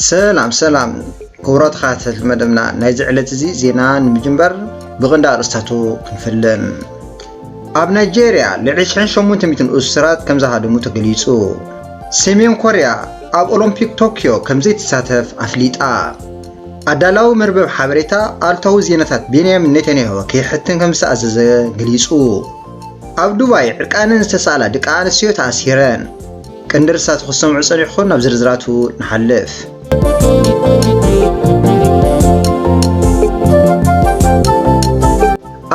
ሰላም ሰላም ክቡራት ተኸታተልቲ መደብና፣ ናይዚ ዕለት እዚ ዜና ንምጅምባር ብቐንዲ ኣርእስታቱ ክንፍልን። ኣብ ናይጄርያ ልዕሊ ሽሕን ሸሞንተ ሚእትን እሱራት ከም ዝሃደሙ ተገሊጹ። ሰሜን ኮርያ ኣብ ኦሎምፒክ ቶክዮ ከም ዘይትሳተፍ ኣፍሊጣ። ኣዳላዊ መርበብ ሓበሬታ ኣሉታዊ ዜናታት ቤንያሚን ኔታንያሁ ከይሕትን ከም ዝተኣዘዘ ገሊጹ። ኣብ ዱባይ ዕርቃነን ዝተሳእላ ደቂ ኣንስትዮ ተኣሲረን። ቀንዲ ርእስታት ክሰምዑ ጸኒሕኩም፣ ናብ ዝርዝራቱ ንሓልፍ።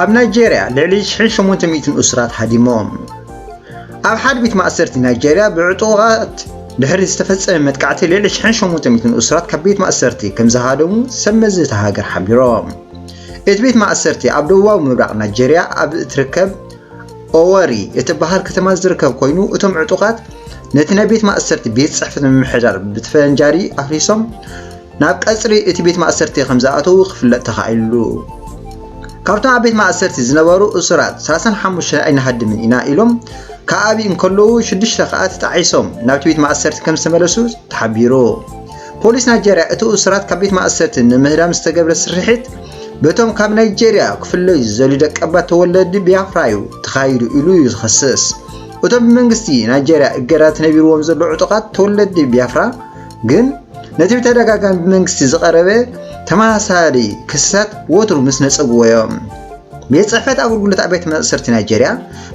ኣብ ናይጄርያ ልዕሊ ሽሕን ሸሞንተ ሚእትን እሱራት ሃዲሞም። ኣብ ሓደ ቤት ማእሰርቲ ናይጄርያ ብዕጡቓት ድሕሪ ዝተፈጸመ መጥቃዕቲ ልዕሊ ሽሕን ሸሞንተ ሚእትን እሱራት ካብ ቤት ማእሰርቲ ከም ዝሃደሙ ሰብ መዚ እታ ሃገር ሓቢሮም። እቲ ቤት ማእሰርቲ ኣብ ደቡባዊ ምብራቕ ናይጄርያ ኣብ እትርከብ ኦወሪ እትበሃል ከተማ ዝርከብ ኮይኑ፣ እቶም ዕጡቓት ነቲ ናይ ቤት ማእሰርቲ ቤት ጽሕፈት ምምሕዳር ብተፈንጃሪ ኣፍሪሶም ናብ ቀጽሪ እቲ ቤት ማእሰርቲ ከም ዝኣተዉ ክፍለጥ ተኻኢሉ። ካብቶም ኣብ ቤት ማእሰርቲ ዝነበሩ እሱራት ሰላሳን ሓሙሽተን ኣይንሃድምን ኢና ኢሎም ክኣቢ እንከለዉ፣ ሽዱሽተ ከኣ ተጣዒሶም ናብቲ ቤት ማእሰርቲ ከም ዝተመለሱ ተሓቢሩ። ፖሊስ ናይጄርያ እቲ እሱራት ካብ ቤት ማእሰርቲ ንምህዳም ዝተገብረ ስርሒት በቶም ካብ ናይጄርያ ክፍለዩ ዝደልዩ ደቀባት ተወለዲ ቢያፍራ እዩ ተኻይዱ ኢሉ እዩ ዝኸስስ። እቶም ብመንግስቲ ናይጄርያ እገዳ ተነቢርዎም ዘለዉ ዕጡቓት ተወለዲ ቢያፍራ ግን ነቲ ብተደጋጋሚ ብመንግስቲ ዝቐረበ ተመሳሳሊ ክስታት ወትሩ ምስ ነጸግዎ እዮም። ቤት ጽሕፈት ኣገልግሎት ኣብያተ ማእሰርቲ ናይጄርያ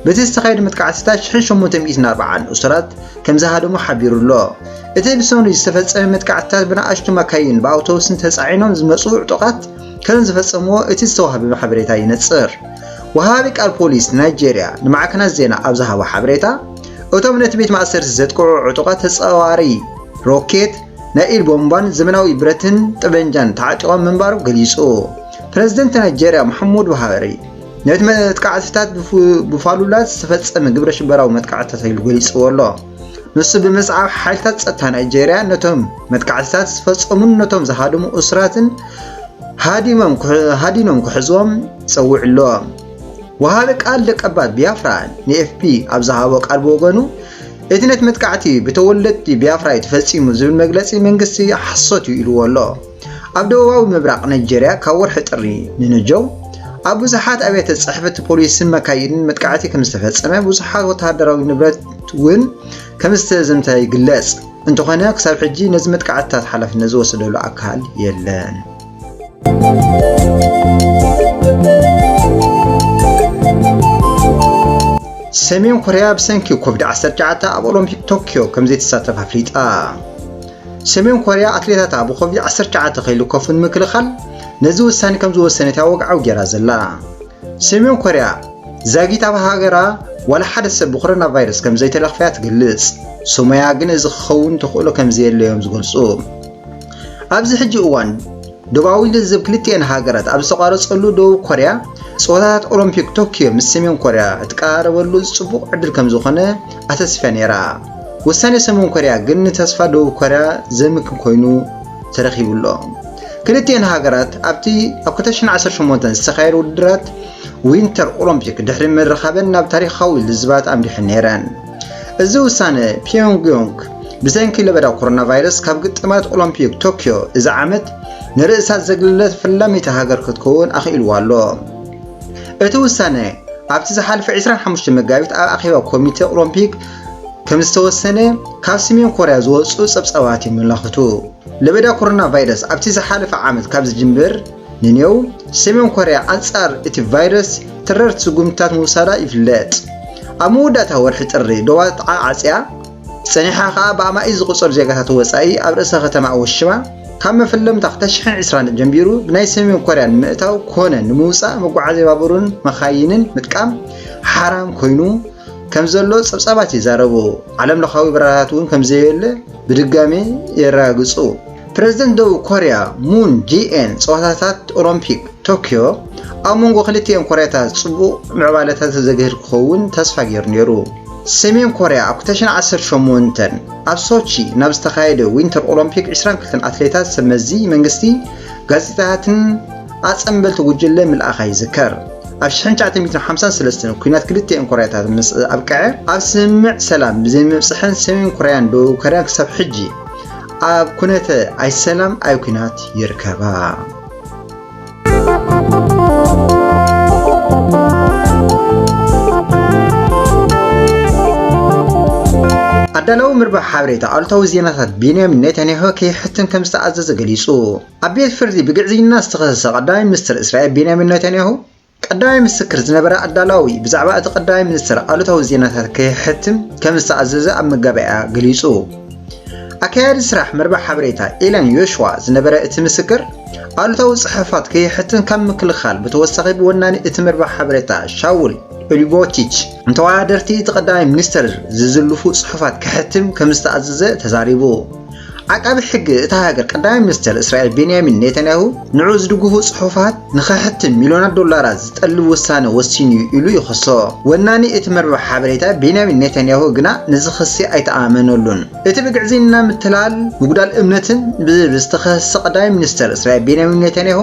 በቲ ዝተኻየደ መጥቃዕትታት ሽሕን ሸሞንተ ሚእትን ኣርባዓን እሱራት ከም ዝሃደሙ ሓቢሩ ኣሎ። እቲ ብሰኑይ ዝተፈጸመ መጥቃዕትታት ብንኣሽቱ መካይን ብኣውቶቡስን ተጻዒኖም ዝመጹ ዕጡቓት ከም ዝፈጸምዎ እቲ ዝተዋህበ ሓበሬታ ይነጽር። ወሃቢ ቃል ፖሊስ ናይጄርያ ንማዕከናት ዜና ኣብ ዝሃቦ ሓበሬታ፣ እቶም ነቲ ቤት ማእሰርቲ ዘጥቅዑ ዕጡቓት ተጻዋሪ ሮኬት፣ ናይ ኢድ ቦምባን ዘመናዊ ብረትን ጠበንጃን ተዓጢቖም ምንባሮም ገሊጹ። ፕረዚደንት ናይጄርያ መሓሙድ ቡሃሪ ነቲ መጥቃዕትታት ብፉ-፣ ብፋሉላት ዝተፈጸመ ግብረ ሽበራዊ መጥቃዕትታት ኢሉ ገሊጽዎ ኣሎ። ንሱ ብምጽዓብ ሓይልታት ጸጥታ ናይጄርያ ነቶም መጥቃዕትታት ዝፈጸሙን ነቶም ዝሃደሙ እሱራትን ሃዲሞም ክሕ-፣ ሃዲኖም ክሕዝዎም ጸዊዑ ኣሎ። ወሃቢ ቃል ደቀባት ቢያፍራ ንኤፍፒ ኣብ ዝሃቦ ቃል ብወገኑ፣ እቲ ነቲ መጥቃዕቲ ብተወለድቲ ቢያፍራ እዩ ተፈጺሙ ዝብል መግለጺ መንግስቲ ሓሶት እዩ ኢልዎ ኣሎ። ኣብ ደቡባዊ ምብራቕ ናይጄርያ ካብ ወርሒ ጥሪ ንነጀው ኣብ ብዙሓት ኣብያተ ጽሕፈት ፖሊስን መካይንን መጥቃዕቲ ከም ዝተፈጸመ፣ ብዙሓት ወተሃደራዊ ንብረት እውን ከም ዝተዘምተ ይግለጽ። እንተኾነ ክሳብ ሕጂ ነዚ መጥቃዕትታት ሓላፍነት ዝወሰደሉ ኣካል የለን። ሰሜን ኮርያ ብሰንኪ ኮቪድ ዓሰርተ ትሽዓተ ኣብ ኦሎምፒክ ቶክዮ ከም ዘይትሳተፍ ኣፍሊጣ። ሰሜን ኮርያ ኣትሌታታ ብኮቪድ ዓሰርተ ትሽዓተ ከይልከፉ ንምክልኻል ነዚ ውሳኔ ከም ዝወሰነት እያ ወግዓዊ ጌራ ዘላ። ሰሜን ኮርያ ዛጊት ኣብ ሃገራ ዋላ ሓደ ሰብ ብኮሮና ቫይረስ ከም ዘይተለኽፈ እያ ትገልጽ። ሰሙያ ግን እዚ ክኸውን ተኽእሎ ከም ዘየለ እዮም ዝገልጹ። ኣብዚ ሕጂ እዋን ዶባዊ ልዝብ ክልቲኤን ሃገራት ኣብ ዝተቋረጸሉ፣ ደቡብ ኮርያ ጸወታታት ኦሎምፒክ ቶክዮ ምስ ሰሜን ኮርያ እትቀራረበሉ ጽቡቕ ዕድል ከም ዝኾነ ኣተሲፋ ነይራ። ውሳኔ ሰሜን ኮርያ ግን ንተስፋ ደቡብ ኮርያ ዘምክን ኮይኑ ተረኺቡ ኣሎ። ክልቲኤን ሃገራት ኣብቲ ኣብ ክልተ ሽሕን ዓሰርተ ሸሞንተን ዝተኻየደ ውድድራት ዊንተር ኦሎምፒክ ድሕሪ ምርኻበን ናብ ታሪኻዊ ልዝባት ኣምሪሐን ነይረን። እዚ ውሳነ ፒዮንግዮንግ ብሰንኪ ለበዳ ኮሮና ቫይረስ ካብ ግጥማት ኦሎምፒክ ቶክዮ እዚ ዓመት ንርእሳ ዘግለለት ፈላመይቲ ሃገር ክትከውን ኣኽኢልዋ ኣሎ። እቲ ውሳነ ኣብቲ ዝሓለፈ ዕስራን ሓሙሽተ መጋቢት ኣብ ኣኼባ ኮሚቴ ኦሎምፒክ ከም ዝተወሰነ ካብ ሰሜን ኮርያ ዝወጹ ጸብጻባት የመላኽቱ። ለበዳ ኮሮና ቫይረስ ኣብቲ ዝሓለፈ ዓመት ካብ ዝጅምር ንኔው፣ ሰሜን ኮርያ ኣንጻር እቲ ቫይረስ ተረርቲ ስጉምትታት ምውሳዳ ይፍለጥ። ኣብ መወዳእታ ወርሒ ጥሪ ዶባት ዓጽያ፣ ጸኒሓ ከኣ ብኣማኢት ዝቑጸሩ ዜጋታት ወጻኢ ኣብ ርእሰ ከተማ ሂሮሺማ ካብ መፈለምታ ክልተ ሽሕን ዕስራን ጀሚሩ ብናይ ሰሜን ኮርያ ንምእታው ኮነ ንምውጻእ መጓዓዝያ ባቡርን መኻይንን ምጥቃም ሓራም ኮይኑ ከም ዘሎ ጸብጻባት ይዛረቡ። ዓለምለኻዊ በረራታት እውን ከም ዘየለ ብድጋሜ የረጋግጹ። ፕረዚደንት ደቡብ ኮርያ ሙን ጂኤን ጸወታታት ኦሎምፒክ ቶክዮ ኣብ መንጎ ክልቲኤን ኮርያታት ጽቡቕ ምዕባለታት ዘግህድ ክኸውን ተስፋ ገይሩ ነይሩ። ሰሜን ኮርያ ኣብ ክልተ ሽሕን ዓሰርተ ሸሞንተን ኣብ ሶቺ ናብ ዝተኻየደ ዊንተር ኦሎምፒክ ዕስራን ክልተን ኣትሌታት ሰብ መዚ መንግስቲ፣ ጋዜጣታትን ኣጸንበልቲ ጉጅለ ምልኣኻ ይዝከር። ኣብ ሽሕን ትሽዓተ ሚእትን ሓምሳን ሰለስተን ኲናት ክልቲኤን ኮርያታት ምስ ኣብቅዐ፣ ኣብ ስምምዕ ሰላም ብዘይምብጽሐን ሰሜን ኮርያን ደቡብ ኮርያን ክሳብ ሕጂ ኣብ ኩነተ ኣይሰላም ኣይ ኩናት ይርከባ። ኣዳላዊ ምርባሕ ሓበሬታ ኣሉታዊ ዜናታት ቤንያሚን ኔታንያሁ ከይሕትን ከም ዝተኣዘዘ ገሊጹ። ኣብ ቤት ፍርዲ ብግዕዝይና ዝተኸሰሰ ቀዳማይ ሚኒስትር እስራኤል ቤንያሚን ኔታንያሁ፣ ቀዳማይ ምስክር ዝነበረ ኣዳላዊ ብዛዕባ እቲ ቀዳማይ ሚኒስትር ኣሉታዊ ዜናታት ከይሕትም ከም ዝተኣዘዘ ኣብ መጋባእያ ገሊጹ። ኣካያዲ ስራሕ መርበብ ሓበሬታ ኤላን ዮሽዋ ዝነበረ እቲ ምስክር፣ ኣሉታዊ ጽሑፋት ከይሕትን ካብ ምክልኻል ብተወሳኺ ብወናኒ እቲ መርበብ ሓበሬታ ሻውል ኦሊቦቲች ንተወዳደርቲ እቲ ቀዳማይ ሚኒስትር ዝዝልፉ ጽሑፋት ክሕትም ከም ዝተኣዘዘ ተዛሪቡ። ዓቃቢ ሕጊ እታ ሃገር ቀዳማይ ሚኒስትር እስራኤል ቤንያሚን ኔታንያሁ ንዑ ዝድግፉ ጽሑፋት ንኸሕትም ሚልዮናት ዶላራት ዝጠልብ ውሳነ ወሲኑ ኢሉ ይኸሶ። ወናኒ እቲ መርበብ ሓበሬታ ቤንያሚን ኔታንያሁ ግና ነዚ ክሲ ኣይተኣመነሉን። እቲ ብግዕዝይና ምትላል ምጉዳል እምነትን ብዝብል ዝተኸሰሰ ቀዳማይ ሚኒስትር እስራኤል ቤንያሚን ኔታንያሁ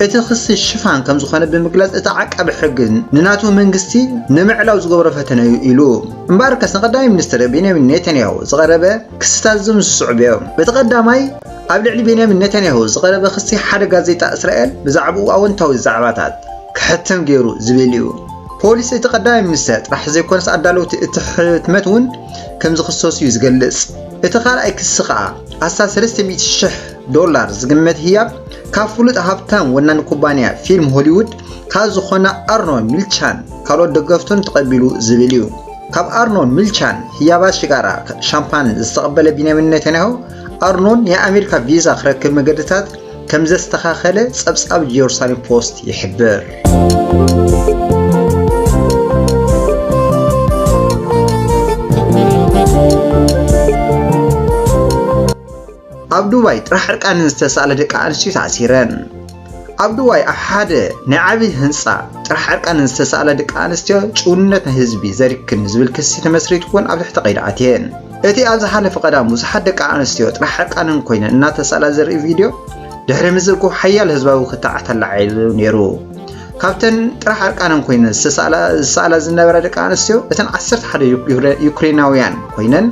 እቲ ክሲ ሽፋን ከም ዝኾነ ብምግላጽ፣ እቲ ዓቃቢ ሕጊ ንናቱ መንግስቲ ንምዕላው ዝገብሮ ፈተነ እዩ ኢሉ። እምበኣርከስ ንቀዳማይ ሚኒስትር ቤንያሚን ኔታንያሁ ዝቐረበ ክስታት እዞም ዝስዕቡ እዮም። እቲ ቀዳማይ፣ ኣብ ልዕሊ ቤንያሚን ኔታንያሁ ዝቐረበ ክሲ ሓደ ጋዜጣ እስራኤል ብዛዕባኡ ኣወንታዊ ዛዕባታት ክሕተም ገይሩ ዝብል እዩ። ፖሊስ እቲ ቀዳማይ ሚኒስትር ጥራሕ ዘይኮነስ ኣዳለውቲ እቲ ሕትመት እውን ከም ዝኽሰሱ እዩ ዝገልጽ። እቲ ካልኣይ ክሲ ከኣ ኣስታት ሰለስተ ሚእቲ ሽሕ ዶላር ዝግመት ህያብ ካብ ፍሉጥ ሃብታም ወናኒ ኩባንያ ፊልም ሆሊውድ ካብ ዝኾነ ኣርኖን ሚልቻን ካልኦት ደገፍቱን ተቐቢሉ ዝብል እዩ። ካብ ኣርኖን ሚልቻን ህያባት ሽጋራ ሻምፓን ዝተቐበለ ቢንያሚን ኔታንያሁ፣ ኣርኖን ናይ ኣሜሪካ ቪዛ ክረክብ መገድታት ከም ዘስተኻኸለ ጸብጻብ ጀሩሳሌም ፖስት ይሕብር። ኣብ ዱባይ ጥራሕ ዕርቃነን ዝተሳእላ ደቂ ኣንስትዮ ተኣሲረን። ኣብ ዱባይ ኣብ ሓደ ናይ ዓቢ ህንጻ ጥራሕ ዕርቃነን ዝተሳእላ ደቂ ኣንስትዮ ጭውነት ናይ ህዝቢ ዘሪክን ዝብል ክሲ ተመስሪትወን ኣብ ትሕቲ ቀይዲ ኣትየን። እቲ ኣብ ዝሓለፈ ቀዳም ብዙሓት ደቂ ኣንስትዮ ጥራሕ ዕርቃነን ኮይነን እናተሳእላ ዘርኢ ቪድዮ ድሕሪ ምዝርግሑ ሓያል ህዝባዊ ክትዓት ኣላዒሉ ነይሩ። ካብተን ጥራሕ ዕርቃነን ኮይነን ዝተሳእላ፣ ዝሳእላ ዝነበራ ደቂ ኣንስትዮ፣ እተን ዓሰርተ ሓደ ዩክ-፣ ዩክሬ-፣ ዩክሬናውያን ኮይነን፣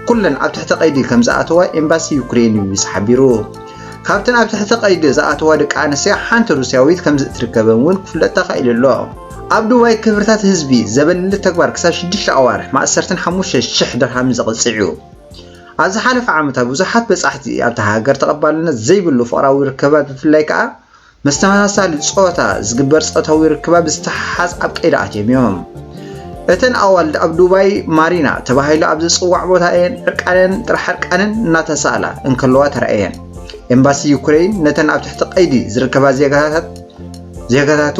ኩለን ኣብ ትሕቲ ቀይዲ ከም ዝኣተዋ ኤምባሲ ዩክሬን እዩ ሓቢሩ። ካብተን ኣብ ትሕቲ ቀይዲ ዝኣተዋ ደቂ ኣንስትዮ ሓንቲ ሩስያዊት ከም ዝእትርከበን እውን ክፍለጥ ተኻኢሉ ኣሎ። ኣብ ዱባይ ክብርታት ህዝቢ ዘበልል ተግባር ክሳብ ሽዱሽተ ኣዋርሕ ማእሰርትን ሓሙሽተ ሽሕ ድርሃምን ዘቕጽዕ እዩ። ኣብ ዝሓለፈ ዓመታት ብዙሓት በጻሕቲ ኣብታ ሃገር ተቐባልነት ዘይብሉ ፍቕራዊ ርክባት፣ ብፍላይ ከኣ መስተመሳሳሊ ጾታ ዝግበር ጾታዊ ርክባት ብዝተሓሓዝ ኣብ ቀይዲ ኣትዮም እዮም። እተን ኣዋልድ ኣብ ዱባይ ማሪና ተባሂሉ ኣብ ዝጽዋዕ ቦታ እየን ዕርቃነን፣ ጥራሕ ዕርቃነን እናተሳእላ እንከለዋ ተራእየን። ኤምባሲ ዩክሬን ነተን ኣብ ትሕቲ ቀይዲ ዝርከባ ዜጋታት፣ ዜጋታቱ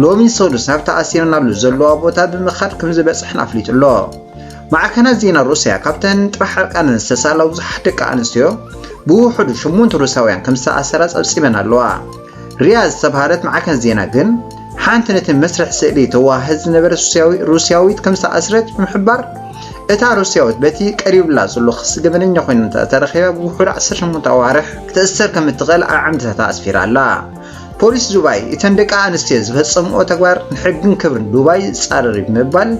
ሎሚ ሰሉስ ናብቲ ኣሲረናሉ ዘለዋ ቦታ ብምኻድ ከም ዝበጽሐን ኣፍሊጡ ኣሎ። ማዕከናት ዜና ሩስያ ካብተን ጥራሕ ዕርቃነን ዝተሳእላ ብዙሓት ደቂ ኣንስትዮ ብውሑዱ ሸሞንተ ሩስያውያን ከም ዝተኣሰራ ጸብጺበን ኣለዋ። ሪያ ዝተባህለት ማዕከን ዜና ግን ሓንቲ ነቲ መስርሕ ስእሊ ተዋህዝ ዝነበረት ሩስያዊ-፣ ሩስያዊት ከም ዝተኣስረት ብምሕባር፣ እታ ሩስያዊት በቲ ቀሪብላ ዘሎ ክሲ ገበነኛ ኮይና እንተተረኺባ ብውሑዱ ዓሰርተ ሸሞንተ ኣዋርሕ ክትእሰር ከም እትኽእል ኣብ ዓምድታታ ኣስፊራ ኣላ። ፖሊስ ዱባይ እተን ደቂ ኣንስትዮ ዝፈጸምኦ ተግባር ንሕግን ክብርን ዱባይ ዝጻረር እዩ ብምባል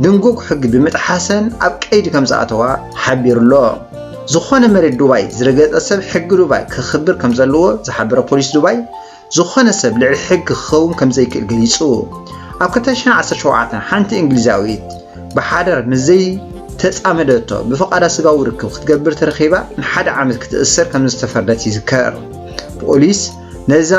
ድንጉግ ሕጊ ብምጥሓሰን ኣብ ቀይዲ ከም ዝኣተዋ ሓቢሩ ኣሎ። ዝኾነ መሬት ዱባይ ዝረገጸ ሰብ ሕጊ ዱባይ ከኽብር ከም ዘለዎ ዝሓበረ ፖሊስ ዱባይ፣ ዝኾነ ሰብ ልዕሊ ሕጊ ክኸውን ከም ዘይክእል ገሊጹ። ኣብ ክልተ ሽሕን ዓሰርተ ሸውዓተን ሓንቲ እንግሊዛዊት ብሓዳር ምስ ዘይተጻመደቶ ብፍቓዳ ስጋዊ ርክብ ክትገብር ተረኺባ ንሓደ ዓመት ክትእሰር ከም ዝተፈርደት ይዝከር። ፖሊስ ነዛ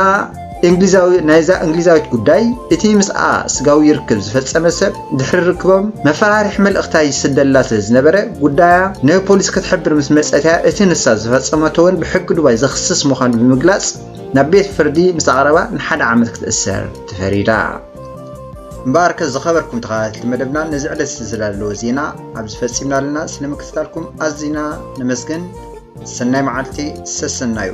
እንግሊዛዊ-፣ ናይዛ እንግሊዛዊት ጉዳይ፣ እቲ ምስኣ ስጋዊ ርክብ ዝፈጸመ ሰብ ድሕሪ ርክቦም መፈራርሒ መልእኽታ ይስደላ ስለ ዝነበረ፣ ጉዳያ ንፖሊስ ክትሕብር ምስ መጸት እያ እቲ ንሳ ዝፈጸመቶ እውን ብሕጊ ዱባይ ዘኽስስ ምዃኑ ብምግላጽ፣ ናብ ቤት ፍርዲ ምስ ኣቕረባ ንሓደ ዓመት ክትእሰር ተፈሪዳ። እምበኣርከ ዝኸበርኩም ተኸታተልቲ መደብና፣ ነዚ ዕለት ዝተዳለወ ዜና ኣብዚ ፈጺምና ኣለና። ስለ ምክትታልኩም ኣዚና ነመስግን። ሰናይ መዓልቲ፣ ሰሰናዩ።